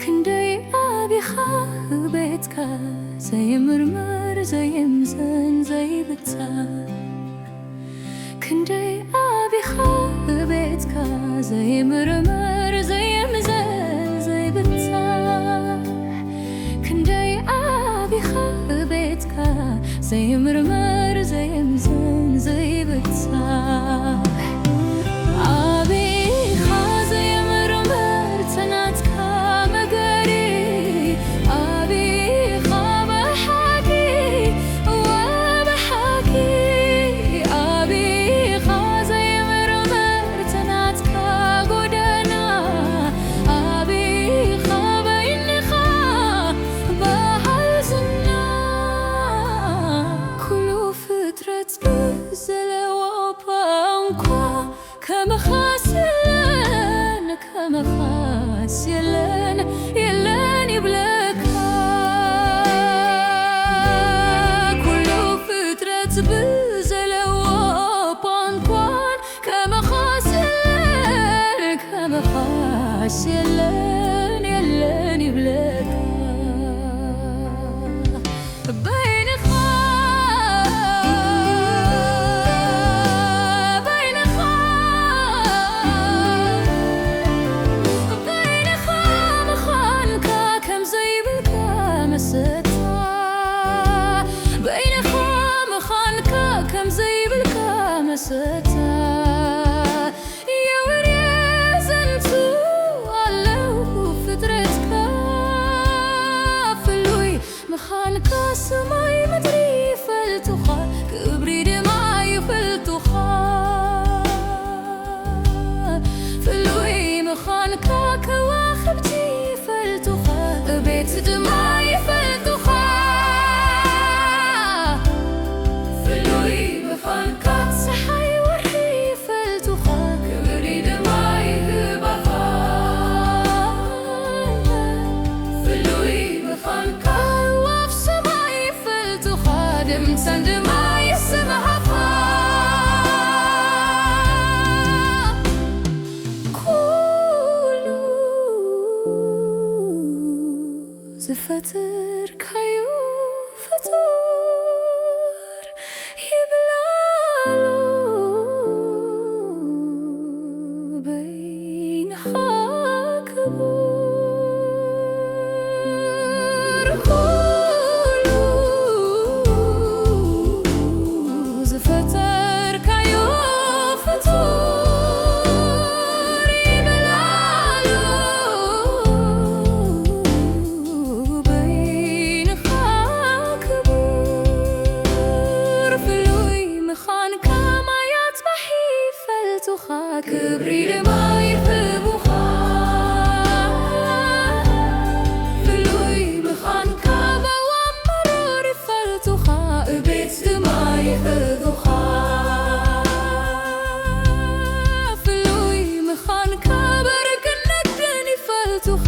ክንደይ ኣቢኻ ቤትካ ዘይምርመር ዘይምዘን ዘይብጻ ክንደይ ኣቢኻ ቤትካ ዘይምርመር ዘይምዘን ዘይብጻ ክንደይ ኣቢኻ ቤትካ ዘይምርመር ዘይምዘን ዘይብጻ ኣቢኻ ዘይምርመር ተናትካ መገሪ ኣቢኻ ብሓቂ እወ ብሓቂ ኣቢኻ ዘይምርመር ተናትካ ጎደና ኣቢኻ በይንኻ በሃልዝና ኩሉ ፍጥረት ብዘለዎ ቋንቋ ከመኻስ የለን ከመኻስ የለን የለን ይብለካ ኩሉ ፍጥረት ብዘለዎ ቋንቋን ከመኻስ የለን ከመኻስ የለን የለን ይብለካ በይንኻ በይንኻ በይንኻ ምዃንካ ከም ዘይብልካ መሰታ በይንኻ ምዃንካ ከም ዘይብልካ መሰታ የውርየ ዘንቱ ኣለው ፍጥረትካ ፍሉይ ምዃንካ ሰማይ ምድሪ ይፈልጡኻ ክብሪ ድማ ይፈልጡኻ ፍሉይ ምዃንካ ከዋኽብቲ ይፈልጡኻ እቤት ድማ ይፈልጡኻ ፍሉይ ምዃንካ ፀሓይ ወርሒ ይፈልጡኻ ክብሪ ድማ ይህባኻ ፍሉይ ምዃንካ ዋፍ ሰማይ ይፈልጡኻ ድምፀን ድማ ይስምዓኻ ኩሉ ዝፈጠርካዮ ፍጡር ይብላሉ በይንኻ ክቡር ኩሉ ዝፈጠርካዮ ፍጡር ይብላሉ በይንኻ ክቡር ፍሉይ ምዃንካ ማያት ባሕ ይፈልጡኻ ክብሪ ድማ ይህቡኻ ፍሉይ ምዃንካ በዋም መሮር ይፈልጡኻ እቤት ድማ ይህቡኻ ፍሉይ ምዃንካ በርግነት ግን ይፈልጡኻ